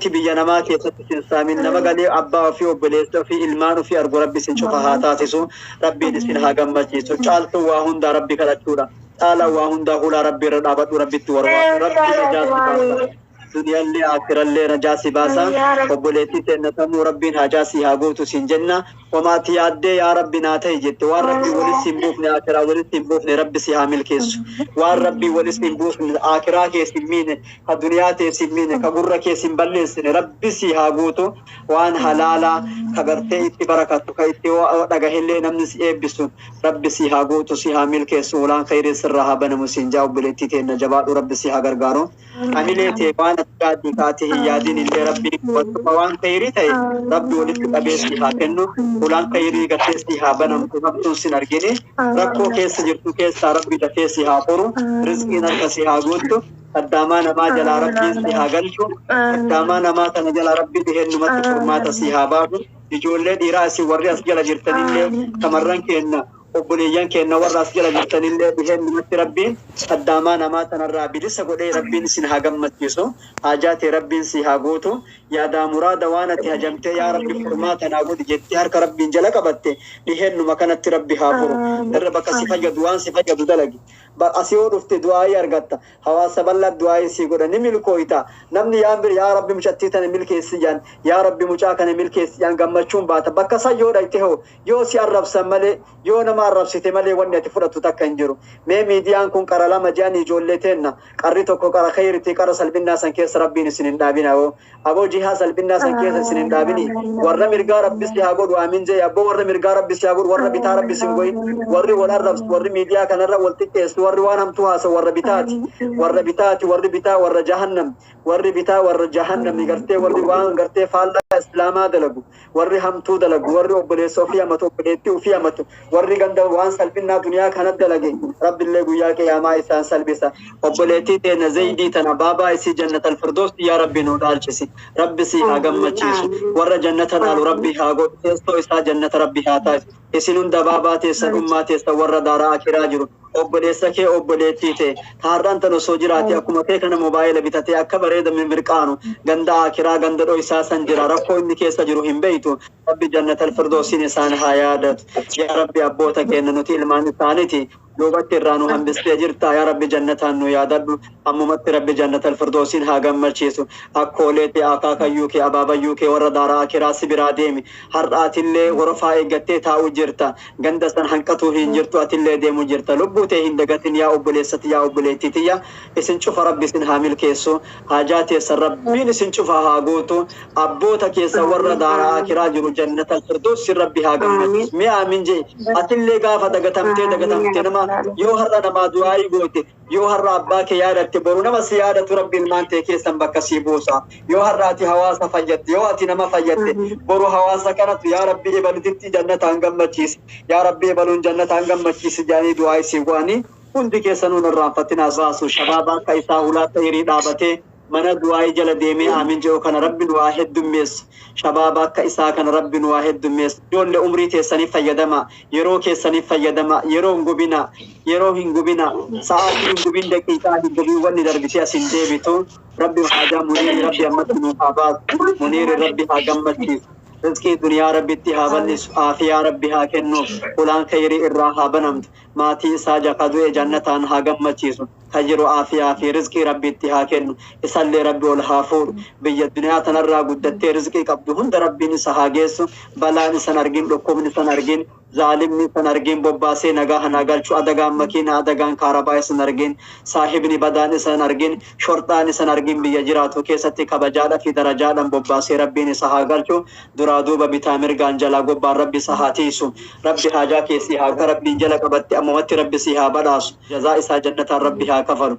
Duuti biyya namaa keessatti sin saamin. Nama galee abbaa ofii, obboleessa ofii, ilmaan ofii argu Rabbi isin cufa haa taasisu. Rabbiin isin haa gammachiisu. Caaltuun waa hundaa Rabbi kadhachuudha. Caalaan waa hundaa hulaa Rabbi irra dhaabadhu, Rabbitti warwaadhu. Rabbi najaa si baasa. Duniyaallee akirallee najaa si baasa. Obboleettii teenna tamuu Rabbiin hajaa si haa guutu siin jenna. Homaati yaaddee yaa Rabbi naa ta'i jette, waan Rabbi walitti hin buufne, akiraa walitti hin buufne, Rabbi si haa milkeessu. Waan Rabbi walitti hin buufne, akiraa kees hin miine, ka duniyaa tees hin miine, ka gurra kees hin balleessine, Rabbi si haa guutu. Waan halaalaa ka gartee itti barakattu, ka itti dhagahillee namni si eebbisu, Rabbi si haa guutu, si haa milkeessu. Ulaan khayrii sirraa haa banamu siin jaa. Obboleettii teenna, jabaadhu, Rabbi si haa gargaaru. Amilee tee waan ati yaaddu taate hin yaadin illee, Rabbi wantuma waan khayrii ta'e Rabbi walitti qabee si haa kennu. Ulaan khayrii gartee si haa banamtu, hamtuun sin argine. Rakkoo keessa jirtu keessaa Rabbi dafee si haa furu. Rizqiin harka si haa guuttu. Addaamaa namaa jalaa Rabbiin si haa galchu. Addaamaa namaa tana jalaa Rabbi dhihennumatti furmaata si haa baasu. Ijoollee dhiiraa isin warri as jala jirtanillee, shamarran keenna, obboleeyyan keenna warra as jala jirtanillee, dhihennumatti Rabbiin addaamaa namaa tanarraa bilisa godhee Rabbiin isin haa gammachiisu. Haajaa tee Rabbiin si haa guutu. Yaadaa muraada waan ati hajamtee yaa Rabbi furmaata naa godhi jettee harka Rabbiin jala qabatte dhihennuma kanatti Rabbi haa furu. Irra bakka si fayyadu, waan si fayyadu dalagi. Asii yoo dhufte du'aayii argatta. Hawaasa bal'aa du'aayii sii godha, ni milkooyta. Namni yaa yaa Rabbi mucattii tana milkeessi jaan, yaa Rabbi mucaa kana milkeessi jaan, gammachuun baata. Bakka san yoo dhayte hoo, yoo si arrabsan malee, yoo nama arrabsite malee, wanni ati fudhattu takka hin jiru. Mee miidiyaan kun qara lama jedhan ijoollee teenna. Qarri tokko qara khayritii, qara salphinnaa san keessa Rabbiin isin hin dhaabina. Hoo aboo, jihaa salphinnaa san keessa isin hin dhaabini. Warra mirgaa Rabbi si haa godhu, aamin jee. Abboo, warra mirgaa Rabbi si haa godhu, warra bitaa Rabbi si hin goyin. Warri wal arrabsu, warri miidiyaa kanarra wal xiqqeessu, warri waan hamtuu haasa'u warra bitaati, warra bitaati. Warri bitaa warra jahannam, warri bitaa warra jahannami. Gartee warri waan gartee faallaa Islaamaa dalagu, warri hamtuu dalagu, warri obboleessa ofii amatu, obboleettii ofii amatu, warri ganda waan salphinnaa duniyaa kana dalage, Rabbillee guyyaa qiyaamaa isaan salphisa. Obboleettii teena Zaydii tana baabaa isii Jannatal Firdoos yaa Rabbi nuu dhaalchisi. Rabbi sii haa gammachiisu. Warra jannata dhaalu Rabbi haa godhu. Teessoo isaa jannata Rabbi haa taasisu. Isin hunda baabaa teessan, ummaa teessan warra daaraa akiraa jiru, obboleessa kee, obboleettii tee taarraan tan osoo jiraate akkuma kee kana mobaayila bitatee akka bareeda mirqaanu ganda akiraa, ganda dhoysaa san jira. Rakkoo inni keessa jiru hin beeytu. Rabbi Jannatal Firdoosiin isaan haa yaadatu. Yaa Rabbi, abboota keenya nuti ilmaan isaaniti duubatti irraa nu hambistee jirta. Yaa Rabbi, jannataan nu yaadadhu. Ammumatti Rabbi Jannatal Firdoosiin haa gammachiisu. Akkoolee kee, akaakayyuu kee, abaabayyuu kee warra daaraa akiraa si biraa deemi. Har'aatillee horofaa eeggattee taa'uu jirta. Ganda san hanqatuu hin jirtu, atillee deemu jirta. Lubbuu tee hin dagatin, yaa obboleessati, yaa obboleettii tiyya. Isin cufa Rabbi isin haa milkeessu. Haajaa teessan Rabbiin isin cufa haa guutu. Abboota keessa warra daaraa akiraa jiru Jannatal Firdoosiin Rabbi haa gammachiisu. Mee aamin jee. Atillee gaafa dagatamtee dagatamte, nama yoo har'a namaa du'aayii goote, yoo har'a abbaa kee yaadatte, boru nama si yaadatu Rabbi ilmaan tee keessan bakka sii buusa. Yoo har'a ati hawaasa fayyatte, yoo ati nama fayyatte, boru hawaasa kanatu yaa Rabbi ebalutitti jannataan gammachiisi, yaa Rabbi ebaluun jannataan gammachiisi jedhanii du'aayii sii godhanii. Hundi keessanuu irraanfatinaa baasu. Shabaaba akka isaa hulaa xayrii dhaabatee mana du'aayii jala deemee aamin jedhu kana Rabbi nu haa heddummeessu. Shabaaba akka isaa kana Rabbi nu haa heddummeessu. Ijoollee, umrii teessaniif fayyadama, yeroo keessaniif fayyadama. Yeroo hin gubina, yeroo hin gubina, sa'aatii hin gubin, daqiiqaa hin gubin. Wanni darbitee as hin deebitu. Rabbi haajaa Muniiri Rabbi ammatti nu haa baasu. Muniiri Rabbi haa gammachiisu. Rizqii duniyaa Rabbitti haa bal'isu. Aafiyaa Rabbi haa kennuuf. Ulaan khayrii irraa haa banamtu. Maatii isaa jaka du'e jannataan haa gammachiisu. Ka jiru aafiyaa fi rizqii Rabbitti haa kennu. Isallee Rabbi ol haa fuudhu. Biyya duniyaa tanarraa guddattee rizqii qabdu hunda Rabbiin isa haa geessu. Balaan isan argin, dhukkubni isan argin, zaalimni isan argin. Bobbaasee nagaa hanaa galchu. Adagaan makiinaa, adagaan kaarabaa isan argin, saahibni badaan isan argin, shorxaan isan argin. Biyya jiraatu keessatti kabajaadha fi darajaadhaan bobbaasee Rabbiin isa haa galchu. Duraa duuba, bitaa mirgaan, jalaa gobbaan Rabbi isa haa tiisu. Rabbi haajaa keessii haa Rabbiin jala qabatte ammumatti Rabbi sii haa badhaasu. Jazaa isaa jannataan Rabbi haa kafalu.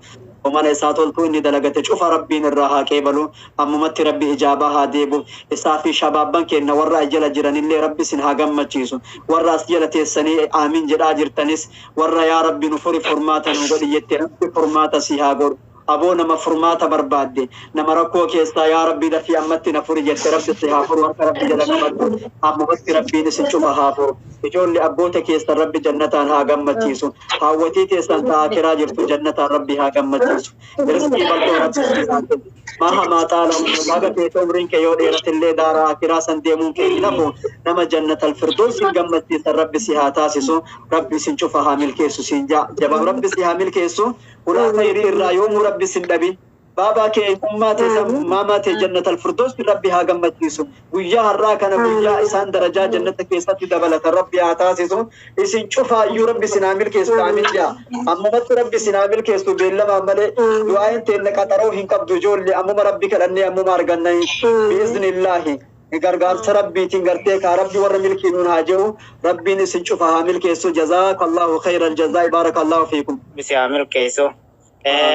Mana isaa toltuu inni dalagate cufa Rabbiin irraa haa qeebalu. Ammumatti Rabbi ijaabaa haa deebu. Isaa fi shabaabban keenya warra jala jiranillee Rabbi isin haa gammachiisu. Warra as jala teessanii aamin jedhaa jirtanis, warra yaa Rabbi nu furi, furmaata nu godhi jette, Rabbi furmaata si haa godhu. Aboo, nama furmaata barbaadde, nama rakkoo keessaa yaa Rabbi dafii ammatti na furi jette, Rabbi si haa furu. Harka Rabbi jala qabadhu. Ammumatti Rabbiin isin cufa haa furu. Ijoollee abboota keessan Rabbi jannataan haa gammachiisu. Haawwatii teessan ta'a akiraa jirtu jannataan Rabbi haa gammachiisu. Riskii bal'oo Rabbi isin haa kennu. Maa hamaa xaala baga keessa umriin kee yoo dheeratillee daaraa akiraa san deemuun kee hin hafu. Nama jannatal firdoos hin gammachiisan Rabbi si haa taasisu. Rabbi isin cufa haa milkeessu siin jaa. Jabaa Rabbi si haa milkeessu. Hulaa khayrii irraa yoomuu Rabbi sin dhabin. Baabaa kee, ummaa tee, maamaa tee jannatal firdoos Rabbi haa gammachiisu. Guyyaa har'aa kana guyyaa isaan darajaa jannata keessatti dabalatan Rabbi haa taasisu. Isin cufaayyuu Rabbi isin haa milkeessu aamin jaa. Ammumatti Rabbi isin haa milkeessu beellamaan malee du'aayin teenna qaxaroo hin qabdu ijoollee ammuma Rabbi kadhannee ammuma argannanii biiznillaahi. Gargaarsa Rabbiitiin gartee kaa Rabbi warra milkii nuun haa jedhu. Rabbiin isin cufa haa milkeessu. Jazaakallahu khayral jazaa'i barakallahu fiikum. Rabbi si haa milkeessu.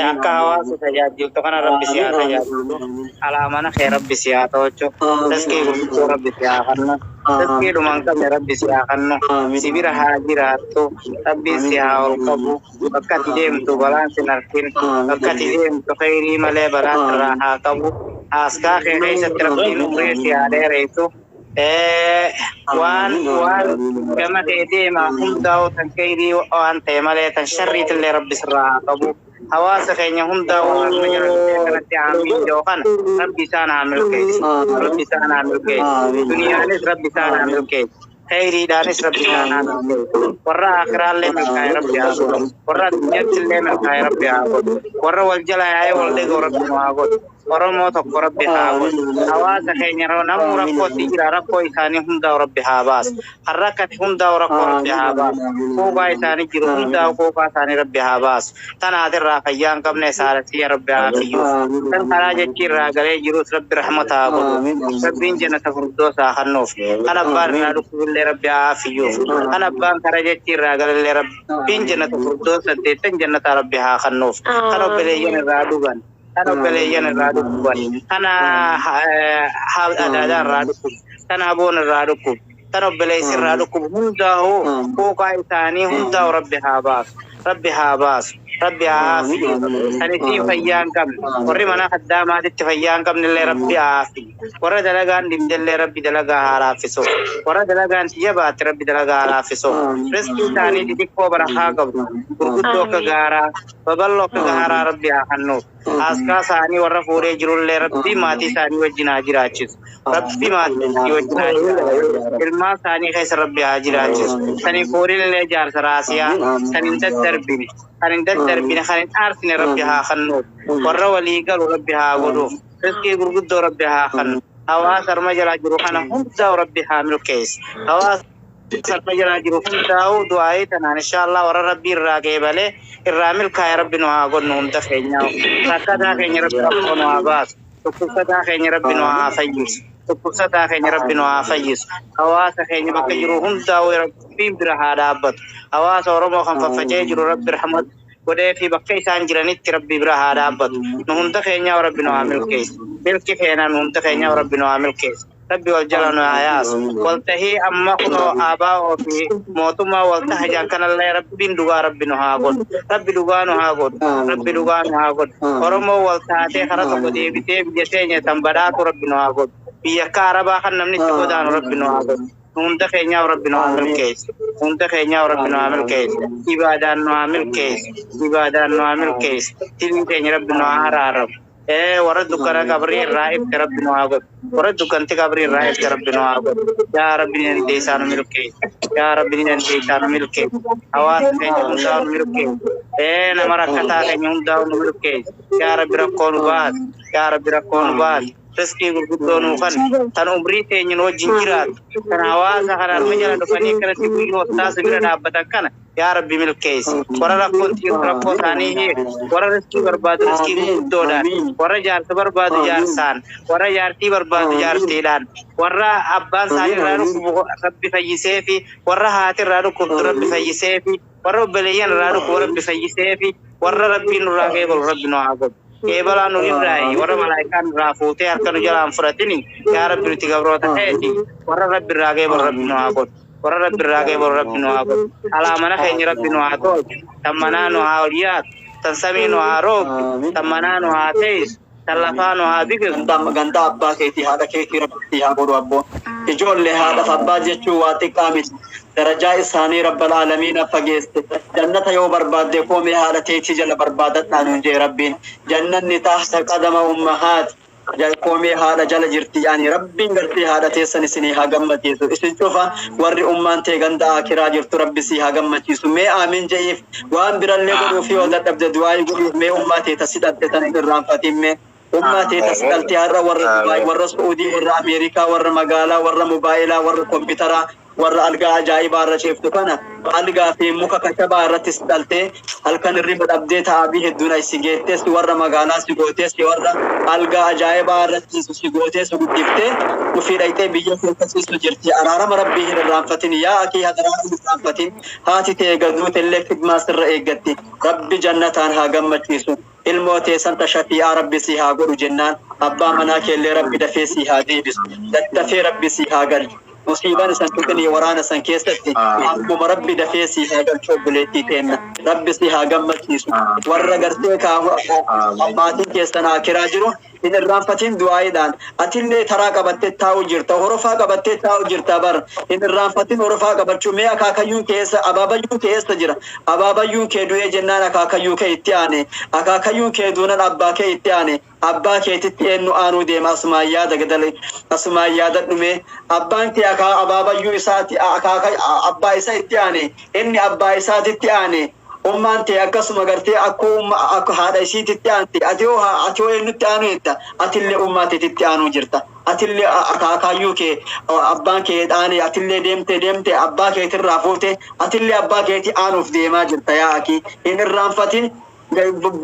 Akka hawaasa tajaajiltu kana Rabbi si haa tajaajilu. Alaa mana kee Rabbi si haa tolchu. Riskii gurguddoo Rabbi si haa kennu. Riskii dhuma hin qabne Rabbi si haa kennu. Si bira haa jiraattu. Rabbiin si haa ol qabu. Bakka ati deemtu balaan sin arkin. Bakka ati deemtu khayrii malee balaan sirraa haa qabu. Haaskaa kee keessatti Rabbiin umrii si haa dheeressu. Waan waan gama kee deema hundaa'u tan khayrii waan ta'e malee tan sharriitillee Rabbi sirraa haa qabu. Hawaasa keenya hundaa'u harma jala dhufee kanatti aamiin jedhu kana Rabbi isaan haa milkeessu. Rabbi isaan haa milkeessu. Duniyaanis Rabbi isaan haa milkeessu. Khayriidhaanis Rabbi isaan haa milkeessu. Warra aakhiraallee milkaa'e Rabbi haa godhu. Warra addunyaatti illee milkaa'e Rabbi haa godhu. Warra wal jala yaa'ee wal dhaga'u Rabbi nu haa godhu. Oromoo tokko Rabbi haa godhu. Hawaasa keenya namuu rakkootti jira rakkoo isaanii hundaa'u Rabbi haa baasu. Kan rakkate hundaa'u rakkoo Rabbi haa baasu. Quuqaa isaanii jiru hundaa'u quuqaa isaanii Rabbi haa baasu. Tan haatirraa fayyaa hin qabne saalasiyya Rabbi haa fiyyuuf. Tan karaa jechi irraa galee jirus Rabbi rahmata haa godhuuf. Rabbiin jannata firdaus haa kennuuf. Kan abbaan irraa dhukkubillee Rabbi haa fiyyuuf. Kan abbaan karaa jechi irraa galallee Rabbiin jannata firdaus saddeettan jannata Rabbi haa kennuuf. Kan obboleeyyan irraa dhugan. Kan obboleeyyan irraa dhukkuban, kan adaadaa irraa dhukkubu, kan aboon irraa dhukkubu, kan obboleessi irraa dhukkubu hundaa'u quuqaa isaanii hundaa'u Rabbi haa baasu. Rabbi haa baasu. Rabbi haa aafiyu. Kan isiin fayyaa hin qabne, warri mana kaddaamaatitti fayyaa hin qabne illee Rabbi haa aafiyu. Warra dalagaan dhibde illee Rabbi dalagaa haa laaffisuuf. Warra dalagaan jabaatte Rabbi dalagaa haa laaffisuuf. Riskii isaanii xixiqqoo barakaa qabdu, gurguddoo akka gaaraa, babal'oo akka gaaraa Rabbi haa kennuuf. Haaskaa isaanii warra fuudhee jirullee Rabbi maatii isaanii wajjin haa jiraachisu. Rabbi maatii isaanii wajjin haa jiraachisu. Ilmaan isaanii keessa Rabbi haa jiraachisu. Kan hin fuudhinillee jaarsa raasiyaa, kan hin daddarbine, kan hin daddarbine, kan hin aarsine Rabbi haa kennuuf. Warra walii galu Rabbi haa godhuuf. Riskii gurguddoo Rabbi haa kennu. Hawaasa harma jalaa jiru kana hundaa'u Rabbi haa milkeessu. Hawaasa harma jalaa jiru hundaa'u du'aa'ii tanaan inshaallah warra Rabbi irraa qeebalee irraa milkaa'e Rabbi nu haa godhu hunda keenyaa. Rakkataa keenya Rabbi rakkoo nu haa baasu. Dhukkubsataa keenya Rabbi nu haa fayyisu. Dhukkubsataa keenya Rabbi nu haa fayyisu. Hawaasa keenya bakka jiru hundaa'u Rabbiin bira haa dhaabbatu. Hawaasa Oromoo kan faffaca'ee jiru Rabbi rahmat godhee fi bakka isaan jiranitti Rabbi bira haa dhaabbatu. Nu hunda keenyaa Rabbi nu haa milkeessu. Milki keenaa nu hunda keenyaa Rabbi nu haa milkeessu. Rabbi wal jala nu haa yaasu. Waltahii amma kunoo ABO fi mootummaa waltaha jaan kanallee Rabbiin dhugaa Rabbi nu haa godhu. Rabbi dhugaa nu haa godhu. Rabbi dhugaa nu haa godhu. Oromoo wal taatee karaa tokko deebitee biyya teenya tan badhaatu Rabbi nu haa godhu. Biyya akka Arabaa kan namni itti godaanu Rabbi nu haa godhu. Hunda keenyaa Rabbi nu haa milkeessu. Hunda keenyaa Rabbi nu haa milkeessu. Ibaadaan nu haa milkeessu. Ibaadaan nu haa milkeessu. Dilii keenya Rabbi nu haa araaramu. Warra dukkana qabrii irraa ifte Rabbi nu haa godhu. Warra dukkanti qabrii irraa ifte Rabbi nu haa godhu. Yaa Rabbi ni dandeessaa nu milkeessi. Yaa Rabbi ni dandeessaa nu milkeessi. Hawaasa keenya hundaa nu milkeessi. Nama rakkataa keenya hundaa nu milkeessi. Yaa Rabbi rakkoo nu baasi. Yaa Rabbi rakkoo nu baasi. Riskii gurguddoo nuu kenni. Tan umrii teenya nu wajjin jiraatu. Kan hawaasa kana harma jala dhufanii akkanatti guyyuu hottaasa bira dhaabbatan kana yaa Rabbi milkeessi. Warra rakkoon jirtu rakkoo isaanii hiiki. Warra riskii barbaadu riskii gurguddoodhaan. Warra jaarsa barbaadu jaarsaan. Warra jaartii barbaadu jaartiidhaan. Warra abbaan isaanii irraa dhukkubu Rabbi fayyiseefi. Warra haati irraa dhukkubdu Rabbi fayyiseefi. Warra obboleeyyan irraa dhukkubu Rabbi fayyiseefi. Warra Rabbiin nurraa qeebalu Rabbi nu haa godhu. Qeebalaa nu irraayi warra malaayikaan irraa fuutee harka nu jalaan fudhatini yaa Rabbi nuti gabroota keeti. Warra Rabbi irraa qeebalu Rabbi nu haa godhu. Warra Rabbi irraa qeebalu Rabbi nu haa godhu. Alaa mana keenya Rabbi nu haa tolchu. Tan manaa nu haa ol yaatu. Tan samii nu haa roobdu. Tan manaa nu haa teessu. Tan lafaa nu haa biqilchu. Ganda ganda abbaa keetii haadha keetii rabbi haa godhu abboo. Ijoollee haadhaaf abbaa jechuun waa xiqqaa miti. Darajaa isaanii rabbal aalamiina fageesse. Jannata yoo barbaadde koomee haadha teetii jala barbaadadhaa nuun jee rabbiin. Jannanni tahta qadama ummahaati. Koomee haadha jala jirti yaani rabbiin gartee haadha teessan isinii haa gammachiisu. Isin cufa warri ummaan tee ganda akiraa jirtu rabbi sii haa gammachiisu. Mee aamin je'iif waan birallee godhuuf yoo dadhabde du'aayii godhuuf mee ummaa tee tasi dhalte tan hin irraanfatin mee. Ummaa tee tasi dhalte har'a warra Dubaay, warra Su'uudii, warra Ameerikaa, warra magaalaa, warra mobaayilaa, warra kompiitaraa, warra algaa ajaa'ibaa irra ciiftu kana algaa fi muka kashabaa irratti si dhaltee halkan hirriba dhabdee ta'abii hedduun ay si geettes warra magaalaa si gootees warra algaa ajaa'ibaa irra ciisu si gootee si guddiftee ufii dhayxee biyya keessa ciistu jirti. Araarama rabbii hin irraanfatin yaa akii hadaraa hin irraanfatin. Haati tee gaduutellee khidmaa sirra eeggatti. Rabbi jannataan haa gammachiisu. Ilmoo tee san ta shafii'aa rabbi sii haa godhu jennaan abbaa manaa keellee rabbi dafee sii haa deebisu. Daddafee rabbi sii haa galchu. Musiibaan isan tuqinii waraana san keessatti ammuma rabbi dafee sii haa galchu obboleettii teenna. Rabbi sii haa gammachiisu. Warra gartee kaa maatiin keessan aakiraa jiru hin irraanfatin du'aayiidhaan. Atillee taraa qabattee taa'u jirta. Horofaa qabattee taa'u jirta bar. Hin irraanfatin horofaa qabachuu. Mee akaakayyuun kee eessa abaabayyuun kee eessa jira? Abaabayyuun kee du'ee jennaan akaakayyuu kee itti aane. Akaakayyuun kee duunan abbaa kee itti aane. Abbaa keetitti eennu aanuu deema asumaan yaada gadale asumaan yaadadhu mee. Abbaan kee akaa abaabayyuu isaati akaaka abbaa isa itti aane. Inni abbaa isaatitti aane. Ummaan tee akkasuma gartee akkoo umma akka haadha isiititti aante. Ati hoo ati hoo eenyutti aanuu jetta? Atillee ummaa teetitti aanuu jirta. Atillee akaakaayyuu kee abbaan kee dhaane atillee deemtee deemtee abbaa keetirraa fuute atillee abbaa keetii aanuuf deemaa jirta yaa akii. Hin irraanfatin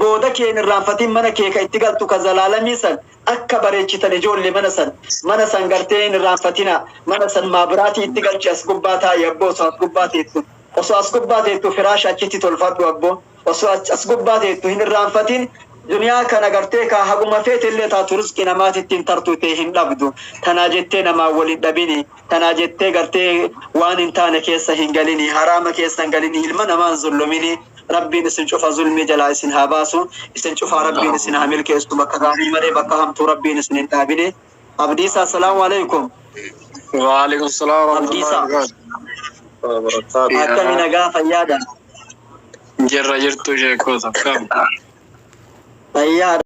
booda kee hin irraanfatin mana kee ka itti galtu ka zalaalamii san akka bareechitan ijoollee mana san mana san gartee hin irraanfatina mana san maabiraatii itti galchi as gubbaa taa'i abboo osoo as gubbaa teettu. Osoo as gubbaa teettu firaasha achitti tolfadhu abboo. Osoo as gubbaa teettu hin irraanfatin duniyaa kana gartee kaa haguma feetellee taatu rizqii namaatitti hin tartu tee hin dhabdu. Tanaa jettee namaan wal hin dhabini. Tanaa jettee gartee waan hin taane keessa hin galini. Haraama keessa hin galini. Ilma namaa hin zullumini. Rabbiin isin cufa zulmii jalaa isin haa baasu. Isin cufaa Rabbiin isin haa milkeessu. Bakka gaarii malee bakka hamtuu Rabbiin isin hin dhaabini. Abdiisaa salaamu alaikum. Waalaikum salaam warahmatullahi Abdiisaa. wabarakatuh. Akkami nagaa fayyaadha? Jirra jirtu sheekota akkam? Fayyaadha.